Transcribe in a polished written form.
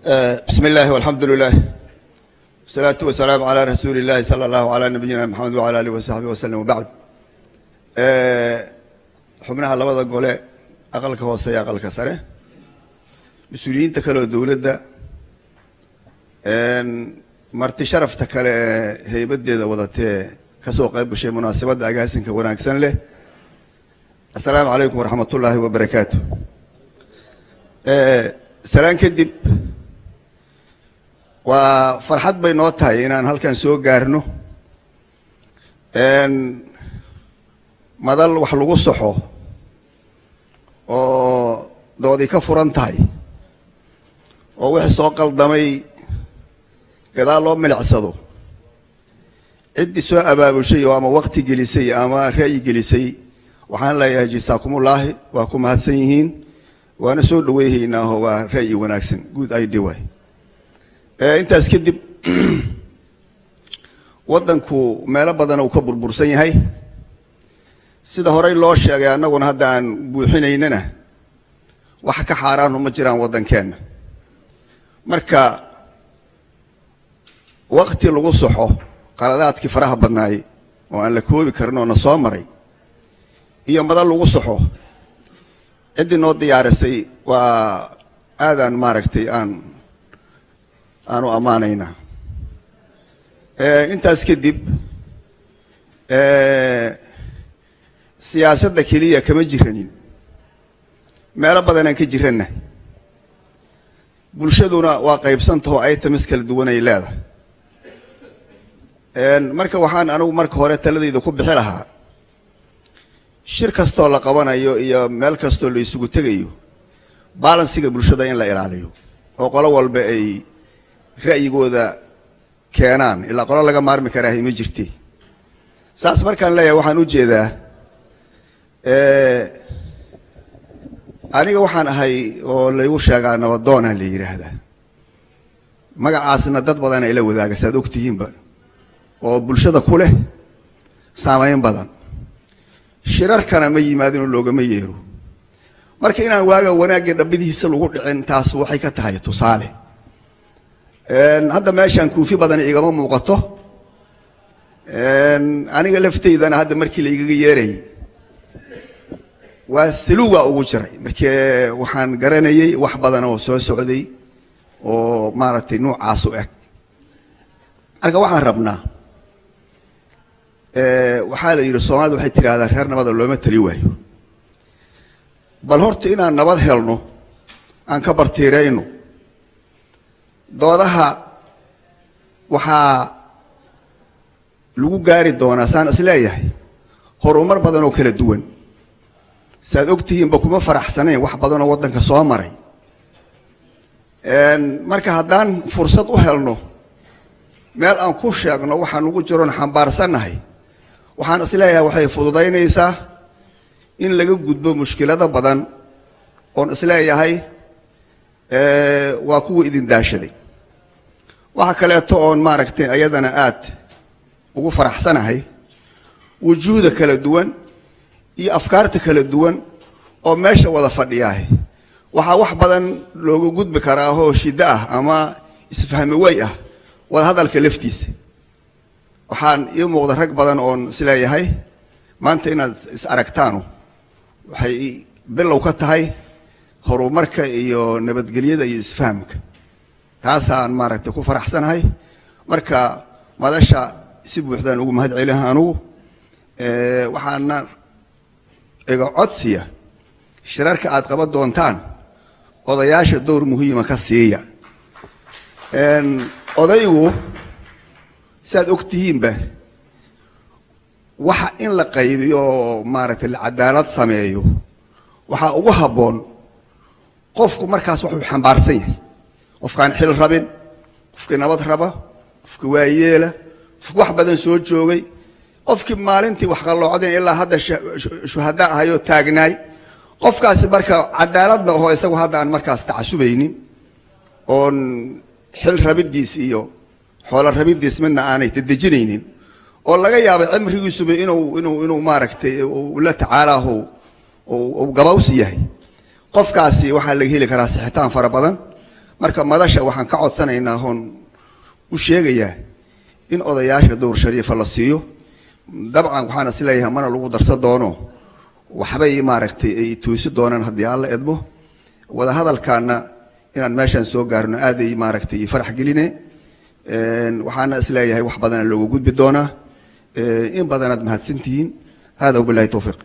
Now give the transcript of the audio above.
Bismi illaahi walxamdu lilah wasalaatu wasalaamu calaa rasuuli illahi sala allahu calaa nabiyina Maxamed wacala alihi wasaxbihi wasalam, wabacd. Xubnaha labada gole, aqalka hoose iyo aqalka sare, mas-uuliyiinta kale oo dowladda, marti sharafta kale ee heybadeeda wadatee kasoo qayb gashay munaasabadda agaasinka wanaagsan leh, assalaamu calaykum waraxmat ullaahi wabarakaatu. Salaan kadib, waa farxad bay noo tahay inaan halkan soo gaarno, madal wax lagu saxo oo doodi ka furan tahay oo wixii soo qaldamay gadaal loo milicsado. Ciddii soo abaabushay oo ama waqti gelisay ama ra'yi gelisay, waxaan leeyahay jasaakumulaahi, waa ku mahadsan yihiin, waana soo dhaweyhaynaaho, waa ra'yi wanaagsan, good idea waay. Intaas kadib, waddanku meelo badan uu ka burbursan yahay, sida horey loo sheegay, annaguna hadda aan buuxinaynana, wax ka xaaraanu ma jiraan waddankeenna. Marka waqti lagu saxo qaladaadkii faraha badnaay oo aan la koobi karin oo na soo maray iyo madal lagu saxo, ciddii noo diyaarisay waa aadaan maaragtay aanu ammaanaynaa. Intaas kadib, siyaasadda keliya kama jiranin, meelo badanaan ka jiranna. Bulshaduna waa qaybsantaho, items kala duwan ay leedahay. Marka waxaan anigu marka hore taladayda ku bixi lahaa, shir kastoo la qabanayo iyo meel kastoo la isugu tegayo, balance-iga bulshada in la ilaaliyo oo qolo walba ay ra'yigooda keenaan, ilaa qolo laga maarmi karaahay ma jirti. Saas markaan leeyahay, waxaan u jeedaa, aniga waxaan ahay oo laygu sheegaa nabadoonaa la yidhaahdaa, magacaasna dad badan ila wadaaga, saad ogtihiinba, oo bulshada ku leh saameyn badan. Shirarkana ma yimaadinoo loogama yeero. Marka inaan waaga wanaagga dhabidihiisa lagu dhicin, taas waxay ka tahay tusaale. Hadda meeshaan kuufi badan igama muuqato, aniga lafteydana hadda markii la igaga yeerayay waa saluugaa ugu jiray. Markee waxaan garanayay wax badan oo soo socday oo maaragtay nuucaas u eg. Marka waxaan rabnaa, waxaa la yidhi, Soomaalida waxay tidhahdaa, reer nabada looma tali waayo. Bal horta inaan nabad helno aan ka bartiirayno doodaha. Waxaa lagu gaari doonaa, saan is leeyahay, horumar badan oo kala duwan. Saad ogtihiinba, kuma faraxsanayn wax badan oo waddanka soo maray. Marka haddaan fursad u helno meel aan ku sheegno waxaan ugu jiroon xambaarsannahay, waxaan is leeyahay waxay fududaynaysaa in laga gudbo mushkilado badan oon is leeyahay waa kuwa idin daashaday. Waxa kaleeto oon maaragtay ayadana aad ugu faraxsanahay wujuuhda kala duwan iyo afkaarta kala duwan oo meesha wada fadhiyaahay. Waxaa wax badan looga gudbi karaa oo shiddo ah ama isfahmi way ah wada hadalka laftiisa. Waxaan ii muuqda rag badan oon isleeyahay maanta inaad is aragtaanu waxay bilow ka tahay horumarka iyo nabadgelyada iyo isfahamka. Taasaan maaragtay ku faraxsanahay. Marka madasha si buuxdaan ugu mahad celinaha anugu. Waxaana iga codsiya, shirarka aad qaban doontaan odayaasha dowr muhiima ka siiya. Odaygu, siaad og tihiinba, waxa in la qaybiyo oo maaragtay la cadaalad sameeyo waxaa ugu habboon qofku markaas waxuu xambaarsan yahay. Qofkaan xil rabin, qofkii nabad raba, qofkii waayeela, qofki wax badan soo joogay, qofkii maalintii wax qalloocdeen ilaa hadda shuhada ahayoo taagnaay, qofkaasi marka cadaaladna oho, isagu hadda aan markaas tacasubaynin oon xil rabidiis iyo xoolo rabidiis midna aanay dedejinaynin, oo laga yaabay cimrigiisuba inuu maaragtay la tacaalaaho uu gabawsi yahay, qofkaasi waxaa laga heli karaa sixitaan fara badan. Marka madasha waxaan ka codsanaynaa hoon u sheegayaa in odayaasha dowr shariifa la siiyo. Dabcan waxaan is leeyahay mana lagu darsan doono, waxbay maaragtay ay toosi doonaan haddii Alla edmo. Wadahadalkaana inaan meeshaan soo gaarno aaday maaragtay farax geline. Waxaana is leeyahay wax badana looga gudbi doonaa. In badanaad mahadsantihiin. Hada wabillahi towfiiq.